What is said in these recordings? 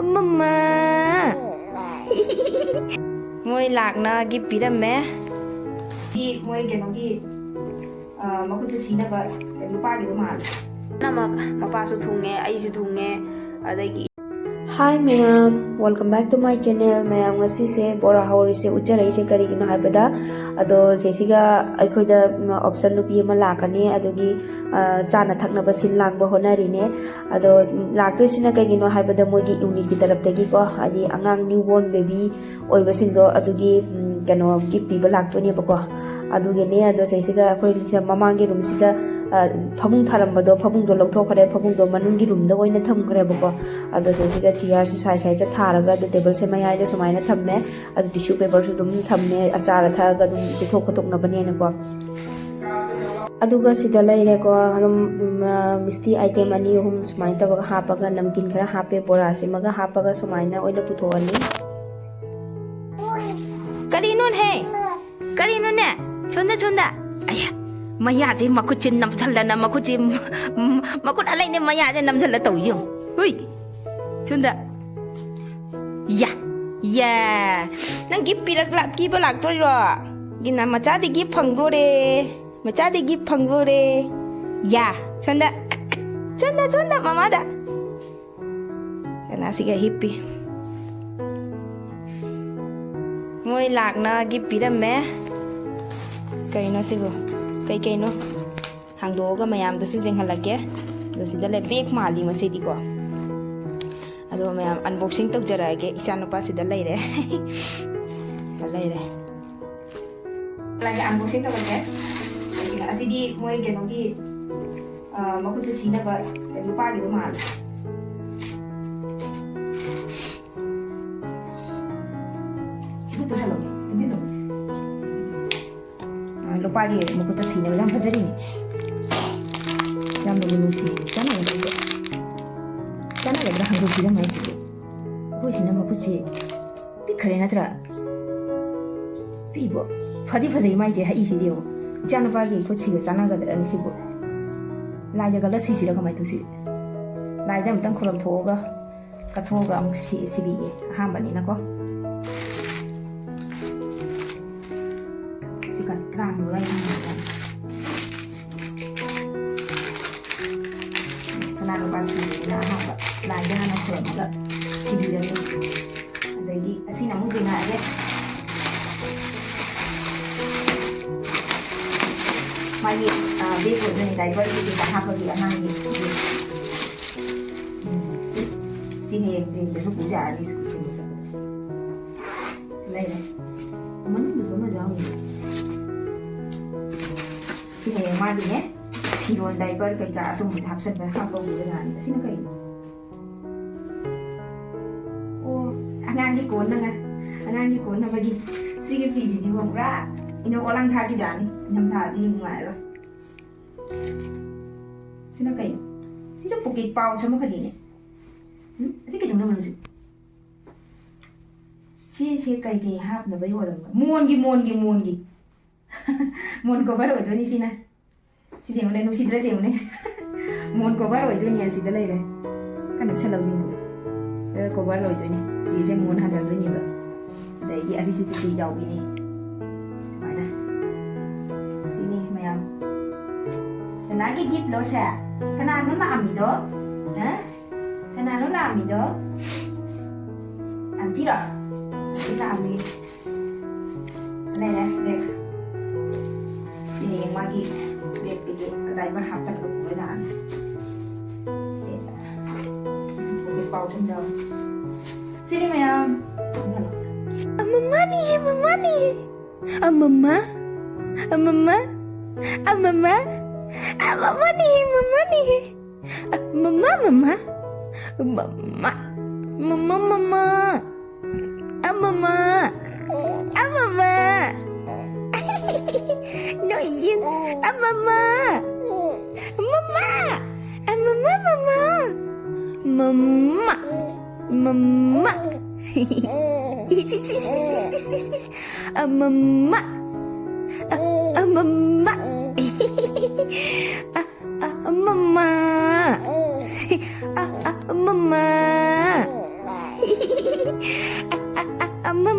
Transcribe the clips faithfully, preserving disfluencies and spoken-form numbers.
ꯃꯃꯥ꯫ ꯃꯣꯏ ꯂꯥꯛꯅ ꯒꯤꯐ ꯄꯤꯔꯝꯃꯦ꯫ ꯁꯤ ꯃꯣꯏ ꯀꯩꯅꯣꯒꯤ, ꯑ, ꯃꯈꯨꯠꯇ ꯁꯤꯅꯕ ꯅꯨꯄꯥꯒꯤꯗꯣ ꯃꯥꯜꯂꯦ꯫ ꯄꯨꯝꯅꯃꯛ ꯃꯄꯥꯁꯨ ꯊꯨꯡꯉꯦ, ꯑꯩꯁꯨ ꯊꯨꯡꯉꯦ, ꯑꯗꯒꯤ Hi ꯃꯌꯥꯝ, welcome back to my channel꯫ ꯃꯌꯥꯝ, ꯉꯁꯤꯁꯦ ꯕꯣꯔꯥ ꯍꯧꯔꯤꯁꯦ ꯎꯠꯆꯔꯛꯏꯁꯦ ꯀꯔꯤꯒꯤꯅꯣ ꯍꯥꯏꯕꯗ, ꯑꯗꯣ ꯁꯤꯁꯤꯒ ꯑꯩꯈꯣꯏꯗ option ꯅꯨꯄꯤ ꯑꯃ ꯂꯥꯛꯀꯅꯤ, ꯑꯗꯨꯒꯤ, ꯑ, ꯆꯥꯅ ꯊꯛꯅꯕ ꯁꯤꯟ ꯂꯥꯡꯕ ꯍꯣꯠꯅꯔꯤꯅꯦ꯫ ꯑꯗꯣ ꯂꯥꯛꯇꯣꯏꯁꯤꯅ ꯀꯩꯒꯤꯅꯣ ꯍꯥꯏꯕꯗ, ꯃꯣꯏꯒꯤ ꯌꯨꯅꯤꯠꯀꯤ ꯇꯔꯞꯇꯒꯤꯀꯣ, ꯍꯥꯏꯗꯤ ꯑꯉꯥꯡ newborn baby ꯑꯣꯏꯕꯁꯤꯡꯗꯣ, ꯑꯗꯨꯒꯤ, ꯎꯝ, ꯀꯩꯅꯣ, ꯒꯤꯐ ꯄꯤꯕ ꯂꯥꯛꯇꯣꯏꯅꯦꯕꯀꯣ꯫ ꯑꯗꯨꯒꯤꯅꯦ꯫ ꯑꯗꯣ ꯁꯤꯁꯤꯒ ꯑꯩꯈꯣꯏ ꯃꯃꯥꯡꯒꯤ ꯔꯨꯝꯁꯤꯗ, ꯑ, ꯐꯃꯨꯡ ꯊꯥꯔꯝꯕꯗꯣ, ꯐꯃꯨꯡꯗꯣ ꯂꯧꯊꯣꯛꯈ꯭ꯔꯦ, ꯐꯃꯨꯡꯗꯣ ꯃꯅꯨꯡꯒꯤ ꯔꯨꯝꯗ ꯑꯣꯏꯅ ꯊꯝꯈ꯭ꯔꯦꯕꯀꯣ꯫ ꯑꯗꯣ ꯁꯤꯁꯤꯒ ꯆꯤꯌꯥꯔꯁꯦ ꯁꯥꯏ ꯁꯥꯏꯗ ꯊꯥꯔꯒ, ꯑꯗꯣ ꯇꯦꯕꯜꯁꯦ ꯃꯌꯥꯏꯗ ꯁꯨꯃꯥꯏꯅ ꯊꯝꯃꯦ꯫ ꯑꯗꯨ ꯇꯤꯁꯨ ꯄꯦꯄꯔꯁꯨ ꯑꯗꯨꯝ ꯊꯝꯃꯦ, ꯑꯆꯥꯔ ꯊꯛꯑꯒ ꯑꯗꯨꯝ ꯄꯤꯊꯣꯛ ꯈꯣꯠꯇꯣꯛꯅꯕꯅꯦꯅꯀꯣ꯫ ꯑꯗꯨꯒ ꯁꯤꯗ ꯂꯩꯔꯦꯀꯣ, ꯑꯗꯨꯝ, ꯎꯝ, ꯑ, ꯃꯤꯁꯇꯤ ꯑꯥꯏꯇꯦꯝ ꯑꯅꯤ ꯑꯍꯨꯝ ꯁꯨꯃꯥꯏꯅ ꯇꯧꯔꯒ ꯍꯥꯞꯄꯒ, ꯅꯝꯀꯤꯟ ꯈꯔ ꯍꯥꯞꯄꯦ, ꯕꯣꯔꯥꯁꯤꯃꯒ ꯍꯥꯞꯄꯒ ꯁꯨꯃꯥꯏꯅ ꯑꯣꯏꯅ ꯄꯨꯊꯣꯛꯑꯅꯤ꯫ ꯀꯔꯤꯅꯣꯅꯦ? ꯀꯔꯤꯅꯣꯅꯦ? ꯁꯣꯝꯗ, ꯁꯣꯝꯗ꯫ ꯑꯌꯥ, ꯃꯌꯥꯁꯦ ꯃꯈꯨꯠꯁꯦ ꯅꯝꯁꯤꯜꯂꯅ, ꯃꯈꯨꯠꯁꯦ, ꯃ-, ꯃ-, ꯃꯈꯨꯠ ꯑꯂꯩꯅꯦ ꯃꯌꯥꯁꯦ ꯅꯝꯁꯤꯜꯂ ꯇꯧꯏ ꯌꯦꯡꯉꯨ꯫ ꯍꯨꯏ, ꯁꯣꯝꯗ꯫ ꯌꯥ, ꯌꯥ꯫ ꯅꯪ ꯒꯤꯐ ꯄꯤꯔꯛ-, ꯂꯥꯛ-, ꯄꯤꯕ ꯂꯥꯛꯇꯣꯏꯔꯣ? ꯒꯤꯅ ꯃꯆꯥꯗꯤ ꯒꯤꯐ ꯐꯪꯗꯣꯔꯦ꯫ ꯃꯆꯥꯗꯤ ꯒꯤꯐ ꯐꯪꯗꯣꯔꯦ꯫ ꯌꯥ, ꯁꯣꯝꯗ꯫ ꯁꯣꯝꯗ, ꯁꯣꯝꯗ, ꯃꯃꯥꯗ꯫ ꯀꯅꯥꯁꯤꯒ ꯍꯤꯞꯄꯤ꯫ ꯃꯣꯏ ꯂꯥꯛꯅ ꯒꯤꯐ ꯄꯤꯔꯝꯃꯦ꯫ ꯀꯩꯅꯣ ꯁꯤꯕꯨ? ꯀꯩ ꯀꯩꯅꯣ? ꯍꯥꯡꯗꯣꯛꯑꯒ ꯃꯌꯥꯝꯗꯁꯨ ꯌꯦꯡꯍꯜꯂꯛꯀꯦ꯫ ꯑꯗꯣ ꯁꯤꯗ ꯂꯩ, ꯕꯦꯒ ꯃꯥꯜꯂꯤ ꯃꯁꯤꯗꯤꯀꯣ꯫ ꯑꯗꯣ ꯃꯌꯥꯝ unboxing ꯇꯧꯖꯔꯛꯑꯒꯦ꯫ ꯏꯆꯥꯅꯨꯄꯥ ꯁꯤꯗ ꯂꯩꯔꯦ꯫ ꯁꯤꯗ ꯂꯩꯔꯦ꯫ ꯂꯥꯏꯒꯤ unboxing ꯇꯧꯔꯒꯦ꯫ ꯑꯁꯤꯗꯤ ꯃꯣꯏ ꯀꯩꯅꯣꯒꯤ, ꯑ, ꯃꯈꯨꯠꯇ ꯁꯤꯅꯕ ꯅꯨꯄꯥꯒꯤꯗꯣ ꯃꯥꯜꯂꯦ꯫ ꯁꯤꯕꯨ ꯄꯨꯁꯜꯂꯣꯅꯦ, ꯆꯪꯁꯤꯜꯂꯣꯅꯦ꯫ ꯑ, ꯂꯨꯄꯥꯒꯤ ꯃꯈꯨꯠꯇ ꯁꯤꯅꯕ ꯌꯥꯝ ꯐꯖꯔꯤꯅꯦ꯫ ꯌꯥꯝꯅ ꯅꯨꯡꯁꯤ꯫ ꯆꯥꯟꯅꯒꯗ꯭ꯔꯥ? ꯆꯥꯟꯅꯒꯗ꯭ꯔꯥ ꯍꯥꯡꯗꯣꯛꯄꯤꯔꯝꯃꯦ ꯍꯥꯏꯁꯤꯕꯨ꯫ ꯑꯩꯈꯣꯏꯁꯤꯅ ꯃꯈꯨꯠꯁꯤ ꯄꯤꯛꯈ꯭ꯔꯦ ꯅꯠꯇ꯭ꯔꯥ? ꯄꯤꯕꯣ꯫ ꯐꯗꯤ ꯐꯖꯩ ꯃꯥꯏꯁꯦ, ꯍꯛꯏꯁꯤꯗꯤ ꯌꯦꯡꯉꯣ꯫ ꯏꯆꯥꯅꯨꯄꯥꯒꯤ ꯈꯨꯠꯁꯤꯒ ꯆꯥꯟꯅꯒꯗ꯭ꯔꯅꯤ ꯁꯤꯕꯨ꯫ ꯂꯥꯏꯗ ꯀꯠꯂ ꯁꯤꯁꯤꯔ ꯀꯃꯥꯏꯅ ꯇꯧꯁꯤ? ꯂꯥꯏꯗ ꯑꯃꯨꯛꯇꯪ ꯈꯨꯔꯨꯝꯊꯣꯛꯑꯒ ꯀꯠꯊꯣꯛꯑꯒ ꯑꯃꯨꯛ ꯁꯤ-, ꯁꯤꯕꯤꯒꯦ, ꯑꯍꯥꯟꯕꯅꯤꯅꯀꯣ꯫ ꯁꯤ ꯀꯠ-, ꯀꯅꯥꯅꯣ ꯂꯩ ꯍꯥꯏꯕ? ꯁꯅꯥ ꯂꯨꯄꯥ ꯁꯤꯕꯤꯅ ꯑꯍꯥꯟꯕ ꯂꯥꯏꯗ ꯍꯥꯟꯅ ꯈꯨꯔꯨꯝꯃꯒ ꯁꯤꯕꯤꯔꯅꯤ꯫ ꯑꯗꯒꯤ ꯑꯁꯤꯅ ꯑꯃꯨꯛ ꯌꯦꯡꯉꯛꯑꯒꯦ꯫ ꯃꯥꯒꯤ, ꯑ, bag ꯑꯣꯏꯗꯣꯏꯅꯦ, diaperꯒꯤ ꯀꯩꯀꯥ ꯍꯥꯞꯄꯒꯤ ꯑꯉꯥꯡꯒꯤ꯫ ꯎꯝ꯫ ꯁꯤ ꯍꯌꯦꯡ trainꯗꯁꯨ ꯄꯨ ꯌꯥꯔꯅꯤ, school ꯆꯠꯄꯗ꯫ ꯂꯩꯔꯦ꯫ ꯃꯅꯨꯡꯗꯁꯨ ꯑꯃ ꯌꯥꯎꯔꯤ꯫ ꯁꯤ ꯍꯌꯦꯡ ꯃꯥꯒꯤꯅꯦ꯫ ꯐꯤꯔꯣꯟ, diaper ꯀꯩꯀꯥ ꯑꯆꯨꯝꯕꯁꯦ ꯍꯥꯞꯆꯟꯕ, ꯍꯥꯞꯄꯧꯕꯗ ꯌꯥꯅꯤ꯫ ꯑꯁꯤꯅ ꯀꯩꯅꯣ? ꯑꯣ, ꯑꯉꯥꯡꯒꯤ ꯀꯣꯟꯅꯕ, ꯑꯉꯥꯡꯒꯤ ꯀꯣꯟꯅꯕꯒꯤ꯫ ꯁꯤꯒꯤ ꯐꯤꯁꯤꯗꯤꯕꯣ ꯄꯨꯔꯥ ꯏꯅꯣ ꯀꯣꯂꯥꯡ ꯊꯥꯒꯤꯖꯥꯠꯅꯤ꯫ ꯏꯪꯊꯝꯊꯥꯗꯤ ꯅꯨꯡꯉꯥꯏꯔꯣꯏ꯫ ꯁꯤꯅ ꯀꯩꯅꯣ? ꯁꯤꯁꯨ pocket pouch ꯑꯃꯈꯛꯅꯤꯅꯦ꯫ ꯎꯝ? ꯑꯁꯤ ꯀꯩꯗꯧꯅꯕꯅꯣ ꯁꯤ? ꯁꯤꯁꯦ ꯀꯩ ꯀꯩ ꯍꯥꯞꯅꯕ ꯌꯣꯜꯂꯝꯕ? ꯃꯣꯟꯒꯤ, ꯃꯣꯟꯒꯤ, ꯃꯣꯟꯒꯤ꯫ ꯃꯣꯟ cover ꯑꯣꯏꯗꯣꯏꯅꯤ ꯁꯤꯅ꯫ ꯁꯤꯁꯦ ꯌꯦꯡꯉꯨꯅꯦ, ꯅꯨꯡꯁꯤꯗ꯭ꯔꯥ ꯌꯦꯡꯉꯨꯅꯦ꯫ ꯃꯣꯟ cover ꯑꯣꯏꯗꯣꯏꯅꯦ, ꯑꯁꯤꯗ ꯂꯩꯔꯦ꯫ ꯀꯟꯅ ꯅꯛꯁꯜꯂꯛꯑꯣ ꯌꯦꯡꯉꯨꯅꯦ꯫ ꯑ, cover ꯑꯣꯏꯗꯣꯏꯅꯦ꯫ ꯁꯤꯁꯦ ꯃꯣꯟ ꯍꯟꯗꯗꯣꯏꯅꯦꯕ꯫ ꯑꯗꯩꯗꯤ ꯑꯁꯤꯁꯨ ꯇꯨꯄꯤ ꯌꯥꯎꯕꯤꯅꯦ꯫ ꯁꯨꯃꯥꯏꯅ꯫ ꯁꯤꯅꯤ ꯃꯌꯥꯝ꯫ ꯀꯅꯥꯒꯤ gift ꯂꯣ ꯁꯦ? ꯀꯅꯥꯅꯣ ꯂꯥꯛꯑꯝꯃꯤꯗꯣ? ꯍꯥ? ꯀꯅꯥꯅꯣ ꯂꯥꯛꯑꯝꯃꯤꯗꯣ? Auntyꯔꯣ? Aunty ꯂꯥꯛꯑꯝꯃꯤ꯫ ꯂꯩꯔꯦ, bag꯫ ꯁꯤ ꯍꯌꯦꯡ ꯃꯥꯒꯤ bagꯇꯒꯤ diaper ꯍꯥꯞꯆꯜꯂꯒ ꯄꯨꯔ ꯂꯥꯛꯑꯅꯤ꯫ ꯁꯤꯁꯨ pocket pouch ꯑꯃ ꯌꯥꯎꯔꯦ꯫ ꯁꯤꯅꯤ ꯃꯌꯥꯝ꯫ ꯑꯃꯃꯅꯤ, ꯑꯃꯃꯅꯤ꯫ ꯑꯃꯃ, ꯑꯃꯃ, ꯑꯃꯃ, ꯑꯃꯃꯅꯤ, ꯑꯃꯃꯅꯤ꯫ ꯃꯃꯥ, ꯃꯃꯥ꯫ ꯃꯃꯥ꯫ ꯃꯃꯥ, ꯃꯃꯥ꯫ ꯑꯃꯃ꯫ ꯑꯃꯃ꯫ ꯅꯣꯏꯌꯨ꯫ ꯑꯃꯃ꯫ ꯃꯃꯥ꯫ ꯑꯃꯃ, ꯃꯃꯥ꯫ ꯃꯃꯥ꯫ ꯃꯃꯥ꯫ ꯏꯁ, ꯏꯁ, ꯏꯁ꯫ ꯑꯃꯃ꯫ ꯑ-, ꯑꯃꯃ꯫ ꯑ-, ꯑ-, ꯑꯃꯃ꯫ ꯑ-, ꯑ-, ꯑꯃꯃ꯫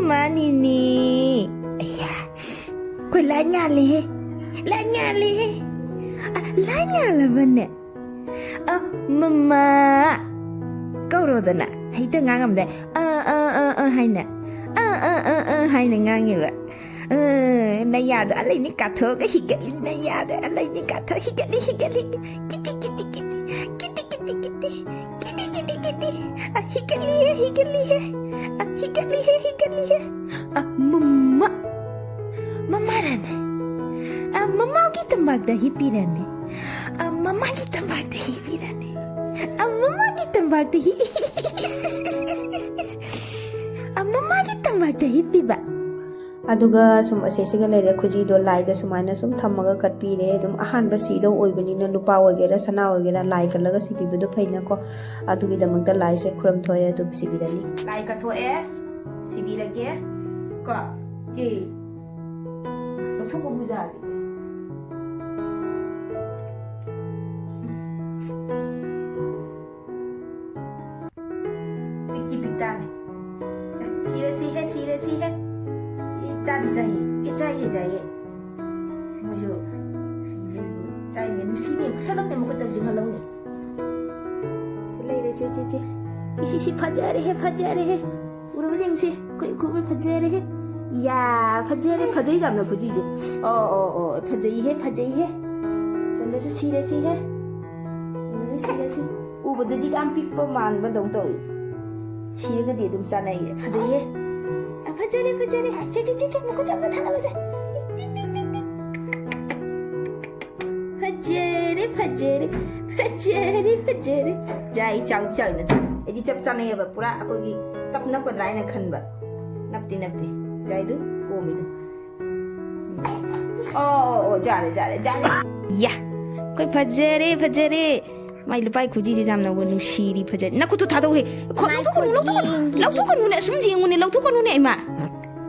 ꯃꯥꯅꯤꯅꯦ꯫ ꯑꯌꯥ, ꯑꯩꯈꯣꯏ ꯂꯥꯏꯠ ꯉꯥꯜꯂꯦꯍꯦ, ꯂꯥꯏꯠ ꯉꯥꯜꯂꯦꯍꯦ꯫ ꯑ, ꯂꯥꯏꯠ ꯉꯥꯜꯂꯕꯅꯦ? ꯑ, ꯃꯃꯥ ꯀꯧꯔꯣꯗꯅ꯫ ꯍꯦꯛꯇ ꯉꯥꯡꯉꯝꯗꯥꯏ ꯑ, ꯑ, ꯑ, ꯑ ꯍꯥꯏꯅ, ꯑ, ꯑ, ꯑ, ꯑ ꯍꯥꯏꯅ ꯉꯥꯡꯉꯦꯕ꯫ ꯑ, ꯅꯌꯥꯗꯣ ꯑꯂꯩꯅꯤ ꯀꯥꯊꯣꯛꯑꯒ ꯍꯤꯒꯠꯂꯤ, ꯅꯌꯥꯗꯣ ꯑꯂꯩꯅꯤ ꯀꯥꯊꯣꯛ ꯍꯤꯒꯠꯂꯤ, ꯍꯤꯒꯠꯂꯤ꯫ ꯀꯤꯇꯤ, ꯀꯤꯇꯤ, ꯀꯤꯇꯤ, ꯀꯤꯇꯤ, ꯀꯤꯇꯤ, ꯀꯤꯇꯤ꯫ ꯀꯤꯇꯤ, ꯀꯤꯇꯤ, ꯀꯤꯇꯤ꯫ ꯑ, ꯍꯤꯒꯠꯂꯤꯍꯦ, ꯍꯤꯒꯠꯂꯤꯍꯦ꯫ ꯑ, ꯍꯤꯒꯠꯂꯤꯍꯦ, ꯍꯤꯒꯠꯂꯤꯍꯦ꯫ ꯑ, ꯃꯃꯥ꯫ ꯃꯃꯥꯔꯅꯦ? ꯑ, ꯃꯃꯥꯒꯤ ꯇꯝꯄꯥꯛꯇ ꯍꯤꯞꯄꯤꯔꯅꯦ? ꯑ, ꯃꯃꯥꯒꯤ ꯇꯝꯄꯥꯛꯇ ꯍꯤꯞꯄꯤꯔꯅꯦ? ꯑ, ꯃꯃꯥꯒꯤ ꯇꯝꯄꯥꯛꯇ ꯍꯤ-, ꯏꯁ, ꯏꯁ, ꯏꯁ꯫ ꯑ, ꯃꯃꯥꯒꯤ ꯇꯝꯄꯥꯛꯇ ꯍꯤꯞꯄꯤꯕ꯫ ꯑꯗꯨꯒ ꯁꯨꯝ ꯑꯁꯤꯁꯤꯒ ꯂꯩꯔꯦ, ꯈꯨꯖꯤꯗꯣ ꯂꯥꯏꯗ ꯁꯨꯃꯥꯏꯅ ꯁꯨꯝ ꯊꯝꯃꯒ ꯀꯠꯄꯤꯔꯦ꯫ ꯑꯗꯨꯝ ꯑꯍꯥꯟꯕ ꯁꯤꯗꯧ ꯑꯣꯏꯕꯅꯤꯅ ꯂꯨꯄꯥ ꯑꯣꯏꯒꯦꯔꯥ ꯁꯅꯥ ꯑꯣꯏꯒꯦꯔꯥ ꯂꯥꯏ ꯀꯠꯂꯒ ꯁꯤꯕꯤꯕꯗꯣ ꯐꯩꯅꯀꯣ꯫ ꯑꯗꯨꯒꯤꯗꯃꯛꯇ ꯂꯥꯏꯁꯦ ꯈꯨꯔꯨꯝꯊꯣꯛꯑꯦ, ꯑꯗꯨꯝ ꯁꯤꯕꯤꯔꯅꯤ꯫ ꯂꯥꯏ ꯀꯠꯊꯣꯛꯑꯦ, ꯁꯤꯕꯤꯔꯒꯦ ꯀꯣ꯫ ꯁꯤ ꯂꯧꯊꯣꯛꯄ ꯄꯨꯖꯥꯒꯦ꯫ ꯄꯤꯛꯇꯤ ꯄꯤꯛ ꯇꯥꯔꯦ꯫ ꯁꯤꯔꯦ, ꯁꯤꯍꯦ, ꯁꯤꯔꯦ, ꯁꯤꯍꯦ꯫ ꯑꯦ, ꯆꯥꯗꯤ ꯆꯥꯏꯌꯦ꯫ ꯑꯦ, ꯆꯥꯏꯌꯦ, ꯆꯥꯏꯌꯦ꯫ ꯃꯣꯏꯁꯨ ꯆꯥꯏꯅꯦ, ꯅꯨꯡꯁꯤꯅꯦ꯫ ꯆꯠꯂꯝꯅꯦ, ꯃꯈꯨꯠꯇ ꯆꯤꯡꯍꯜꯂꯝꯅꯦ꯫ ꯁꯤ ꯂꯩꯔꯦ, ꯁꯤ, ꯁꯤ, ꯁꯤ꯫ ꯏꯁꯤ, ꯁꯤ, ꯐꯖꯔꯦꯍꯦ, ꯐꯖꯔꯦꯍꯦ꯫ ꯎꯔꯕ ꯌꯦꯡꯁꯤ꯫ ꯑꯩꯈꯣꯏ ꯏꯈꯨꯕ ꯐꯖꯔꯦꯍꯦ꯫ ꯌꯥ, ꯐꯖꯔꯦ, ꯐꯖꯩ ꯌꯥꯝꯅ ꯈꯨꯖꯤꯁꯦ꯫ ꯑꯣ, ꯑꯣ, ꯑꯣ, ꯐꯖꯩꯍꯦ, ꯐꯖꯩꯍꯦ꯫ ꯁꯣꯝꯗꯁꯨ ꯁꯤꯔꯦ, ꯁꯤꯍꯦ꯫ ꯁꯣꯝꯗꯁꯨ ꯁꯤꯔꯦ, ꯁꯤ꯫ ꯎꯕꯗꯗꯤ ꯌꯥꯝ ꯄꯤꯛꯄ ꯃꯥꯟꯕꯗꯧ ꯇꯧꯏ꯫ ꯁꯤꯔꯒꯗꯤ ꯑꯗꯨꯝ ꯆꯥꯅꯩꯌꯦ꯫ ꯐꯖꯩꯌꯦ꯫ ꯑ, ꯐꯖꯔꯦ, ꯐꯖꯔꯦ꯫ ꯁꯦ, ꯁꯦ, ꯁꯦ, ꯁꯦ, ꯃꯈꯨꯠ ꯆꯞꯅ ꯊꯥꯡꯒꯠꯂꯁꯦ꯫ ꯇꯤꯡ, ꯇꯤꯡ, ꯇꯤꯡ, ꯇꯤꯡ꯫ ꯐꯖꯔꯦ, ꯐꯖꯔꯦ, ꯐꯖꯔꯦ, ꯐꯖꯔꯦ꯫ ꯌꯥꯏ, ꯆꯥꯎ, ꯆꯥꯎꯅ꯫ ꯑꯩꯗꯤ ꯆꯞ ꯆꯥꯅꯩꯌꯦꯕ, ꯄꯨꯔꯥ ꯑꯩꯈꯣꯏꯒꯤ ꯇꯞ ꯅꯞꯀꯗ꯭ꯔꯥ ꯍꯥꯏꯅ ꯈꯟꯕ꯫ ꯅꯞꯇꯤ ꯅꯞꯇꯦ꯫ ꯌꯥꯏꯗꯨ, ꯀꯣꯝꯃꯤꯗꯨ꯫ ꯑꯣ, ꯑꯣ, ꯑꯣ, ꯌꯥꯔꯦ, ꯌꯥꯔꯦ, ꯌꯥꯔꯦ꯫ ꯌꯥ, ꯑꯩꯈꯣꯏ ꯐꯖꯔꯦ, ꯐꯖꯔꯦ꯫ ꯃꯥꯏ ꯂꯨꯄꯥꯏ ꯈꯨꯖꯤꯁꯦ ꯌꯥꯝꯅ ꯅꯨꯡꯁꯤꯔꯤ, ꯐꯖꯔꯦ꯫ ꯅꯈꯨꯠꯇꯨ ꯊꯥꯗꯧꯍꯦ꯫ ꯈꯣ-, ꯂꯧꯊꯣꯛꯀꯅꯨ, ꯂꯧꯊꯣꯛꯀꯅꯨ꯫ ꯂꯧꯊꯣꯛꯀꯅꯨꯅꯦ, ꯑꯁꯨꯝ ꯌꯦꯡꯉꯨꯅꯦ, ꯂꯧꯊꯣꯛꯀꯅꯨꯅꯦ, ꯏꯃꯥ꯫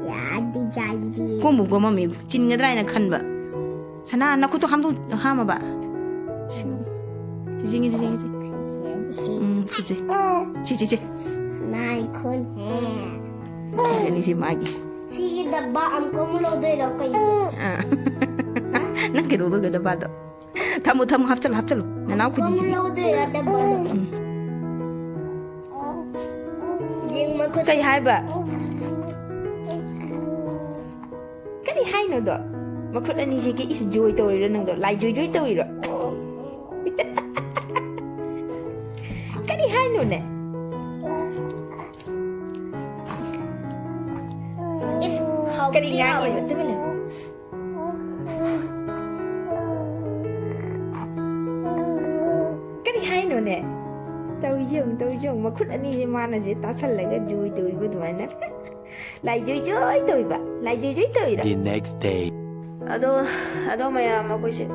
ꯌꯥꯗꯤ, ꯌꯥꯗꯤ꯫ ꯀꯣꯝꯕꯨ ꯀꯣꯝꯃꯝꯃꯤ, ꯆꯤꯟꯒꯗ꯭ꯔꯥ ꯍꯥꯏꯅ ꯈꯟꯕ꯫ ꯁꯅꯥ, ꯅꯈꯨꯠꯇꯣ ꯍꯥꯝꯗꯣꯛ-, ꯍꯥꯝꯃꯕ? ꯁꯤ ꯌꯦꯡꯉꯦ, ꯁꯤ ꯌꯦꯡꯉꯦ, ꯁꯤ꯫ ꯎꯝ, ꯐꯖꯩ꯫ ꯁꯤ, ꯁꯤ, ꯁꯤ꯫ ꯉꯥꯏꯈꯣꯅꯦ꯫ ꯁꯤ ꯑꯅꯤꯁꯤ ꯃꯥꯒꯤ꯫ ꯁꯤꯒꯤ ꯗꯕꯥ ꯑꯃꯨꯛꯀ ꯑꯃꯨꯛ ꯂꯧꯗꯣꯏꯔꯣ ꯀꯩꯅꯣ? ꯑꯥ꯫ ꯅꯪ ꯀꯩꯗꯧꯗꯣꯏꯒꯦ ꯗꯕꯥꯗꯣ? ꯊꯝꯃꯣ, ꯊꯝꯃꯣ, ꯍꯥꯞꯆꯜꯂꯣ, ꯍꯥꯞꯆꯜꯂꯣ, ꯅꯅꯥꯎ ꯑꯃꯨꯛꯀ ꯑꯃꯨꯛ ꯈꯨꯖꯤꯁꯤꯗꯤ꯫ ꯂꯧꯗꯣꯏꯔꯣ ꯗꯕꯥꯗꯣ? ꯌꯦꯡ ꯃꯈꯨꯠ꯫ ꯀꯩ ꯍꯥꯏꯕ? ꯀꯔꯤ ꯍꯥꯏꯅꯣꯗꯣ? ꯃꯈꯨꯠ ꯑꯅꯤꯁꯤꯒꯤ ꯏꯁ ꯖꯣꯏ ꯇꯧꯔꯤꯔꯣ ꯅꯪꯗꯣ? ꯂꯥꯏ ꯖꯣꯏ ꯖꯣꯏ ꯇꯧꯔꯤꯔꯣ? ꯀꯔꯤ ꯍꯥꯏꯅꯣꯅꯦ? ꯏꯁ, ꯍꯥꯎꯇꯦ, ꯀꯔꯤ ꯉꯥꯡꯉꯤꯅꯣ? ꯍꯥꯎꯇꯦ꯫ ꯇꯨꯃꯤꯟ ꯂꯩꯌꯨ꯫ ꯀꯔꯤ ꯍꯥꯏꯅꯣꯅꯦ? ꯇꯧꯏꯁꯦ ꯌꯦꯡꯉꯨ, ꯇꯧꯏꯁꯦ ꯌꯦꯡꯉꯨ꯫ ꯃꯈꯨꯠ ꯑꯅꯤꯁꯦ ꯃꯥꯅꯁꯦ ꯇꯥꯁꯜꯂꯒ ꯖꯣꯏ ꯇꯧꯔꯤꯕ ꯑꯗꯨꯃꯥꯏꯅ꯫ ꯂꯥꯏ ꯖꯣꯏ ꯖꯣꯏ ꯇꯧꯏꯕ, ꯂꯥꯏ ꯖꯣꯏ ꯖꯣꯏ ꯇꯧꯏꯔꯣ? The next day. ꯑꯗꯣ, ꯑꯗꯣ ꯃꯌꯥꯝ ꯑꯩꯈꯣꯏꯁꯦ,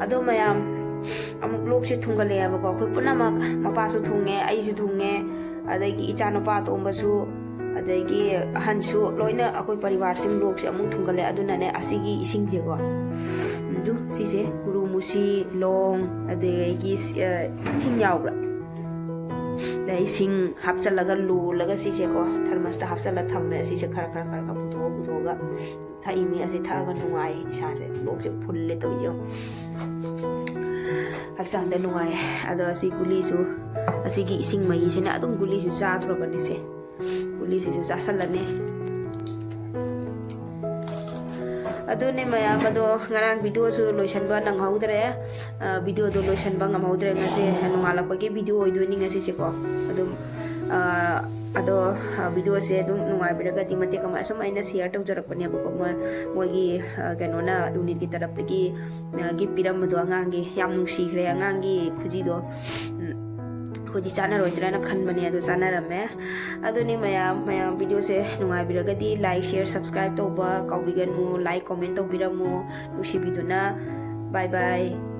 ꯑꯗꯣ ꯃꯌꯥꯝ ꯑꯃꯨꯛ ꯂꯣꯛꯁꯦ ꯊꯨꯡꯒꯠꯂꯛꯑꯦꯕꯀꯣ꯫ ꯑꯩꯈꯣꯏ ꯄꯨꯝꯅꯃꯛ, ꯃꯄꯥꯁꯨ ꯊꯨꯡꯉꯦ, ꯑꯩꯁꯨ ꯊꯨꯡꯉꯦ, ꯑꯗꯒꯤ ꯏꯆꯥꯅꯨꯄꯥ ꯑꯇꯣꯝꯕꯁꯨ, ꯑꯗꯒꯤ ꯑꯍꯟꯁꯨ, ꯂꯣꯏꯅ ꯑꯩꯈꯣꯏ ꯄꯔꯤꯕꯥꯔꯁꯤꯡ ꯂꯣꯛꯁꯦ ꯑꯃꯨꯛ ꯊꯨꯡꯒꯠꯂꯦ꯫ ꯑꯗꯨꯅꯅꯦ ꯑꯁꯤꯒꯤ ꯏꯁꯤꯡꯁꯦꯀꯣ, ꯑꯗꯨ ꯁꯤꯁꯦ ꯀꯨꯔꯨꯃꯨꯁꯤ, ꯂꯣꯡ, ꯑꯗꯒꯤ ꯁꯤ-, ꯑ, ꯏꯁꯤꯡ ꯌꯥꯎꯕ꯭ꯔꯥ? ꯑꯗꯩ ꯏꯁꯤꯡ ꯍꯥꯞꯆꯜꯂꯒ ꯂꯣꯜꯂꯒ ꯁꯤꯁꯦꯀꯣ ꯊꯔꯃꯁꯇ ꯍꯥꯞꯆꯜꯂ ꯊꯝꯃꯦ꯫ ꯑꯁꯤꯁꯦ ꯈꯔ ꯈꯔ ꯈꯔ ꯈꯔ ꯄꯨꯊꯣꯛꯑ ꯄꯨꯊꯣꯛꯑꯒ ꯊꯛꯏꯅꯤ꯫ ꯑꯁꯤ ꯊꯛꯑꯒ ꯅꯨꯡꯉꯥꯏ ꯏꯁꯥꯁꯦ, ꯂꯣꯛꯁꯦ ꯐꯨꯜꯂꯦ ꯇꯧꯔꯤꯁꯦ ꯌꯦꯡꯉꯣ꯫ ꯍꯛꯆꯥꯡꯗ ꯅꯨꯡꯉꯥꯏ꯫ ꯑꯗꯣ ꯑꯁꯤ ꯒꯨꯂꯤꯁꯨ, ꯑꯁꯤꯒꯤ ꯏꯁꯤꯡ ꯃꯍꯤꯁꯤꯅ ꯑꯗꯨꯝ ꯒꯨꯂꯤꯁꯨ ꯆꯥꯗ꯭ꯔꯕꯅꯤꯁꯦ꯫ ꯒꯨꯂꯤꯁꯤꯁꯨ ꯆꯥꯁꯜꯂꯅꯤ꯫ ꯑꯗꯨꯅꯦ ꯃꯌꯥꯝ, ꯑꯗꯣ ꯉꯔꯥꯡ ꯚꯤꯗꯤꯑꯣꯁꯨ ꯂꯣꯏꯁꯟꯕ ꯅꯪꯍꯧꯗ꯭ꯔꯦ꯫ ꯑ, ꯚꯤꯗꯤꯑꯣꯗꯣ ꯂꯣꯏꯁꯟꯕ ꯉꯝꯍꯧꯗ꯭ꯔꯦ꯫ ꯉꯁꯤ ꯅꯣꯡꯉꯥꯜꯂꯛꯄꯒꯤ ꯚꯤꯗꯤꯑꯣ ꯑꯣꯏꯗꯣꯏꯅꯤ ꯉꯁꯤꯁꯦꯀꯣ꯫ ꯑꯗꯨꯝ, ꯑ, ꯑꯗꯣ, ꯑ, ꯚꯤꯗꯤꯑꯣꯁꯦ ꯑꯗꯨꯝ ꯅꯨꯡꯉꯥꯏꯕꯤꯔꯒꯗꯤ, ꯃꯇꯦꯛ ꯑꯃ ꯑꯁꯨꯝ ꯑꯩꯅ ꯁꯤꯌꯔ ꯇꯧꯖꯔꯛꯄꯅꯦꯕꯀꯣ꯫ ꯃꯣꯏ, ꯃꯣꯏꯒꯤ, ꯑ, ꯀꯩꯅꯣꯅ, ꯌꯨꯅꯤꯠꯀꯤ ꯇꯔꯞꯇꯒꯤ, ꯑ, ꯒꯤꯐ ꯄꯤꯔꯝꯕꯗꯣ ꯑꯉꯥꯡꯒꯤ, ꯌꯥꯝ ꯅꯨꯡꯁꯤꯈ꯭ꯔꯦ ꯑꯉꯥꯡꯒꯤ ꯈꯨꯖꯤꯗꯣ꯫ ꯎꯝ, ꯑꯩꯈꯣꯏꯗꯤ ꯆꯥꯟꯅꯔꯣꯏꯗ꯭ꯔꯥꯅ ꯈꯟꯕꯅꯦ, ꯑꯗꯣ ꯆꯥꯟꯅꯔꯝꯃꯦ꯫ ꯑꯗꯨꯅꯤ ꯃꯌꯥꯝ, ꯃꯌꯥꯝ ꯚꯤꯗꯤꯑꯣꯁꯦ ꯅꯨꯡꯉꯥꯏꯕꯤꯔꯒꯗꯤ like, share, subscribe ꯇꯧꯕ ꯀꯥꯎꯕꯤꯒꯅꯨ꯫ Like, comment ꯇꯧꯕꯤꯔꯝꯃꯨ ꯅꯨꯡꯁꯤꯕꯤꯗꯨꯅ꯫ Bye bye꯫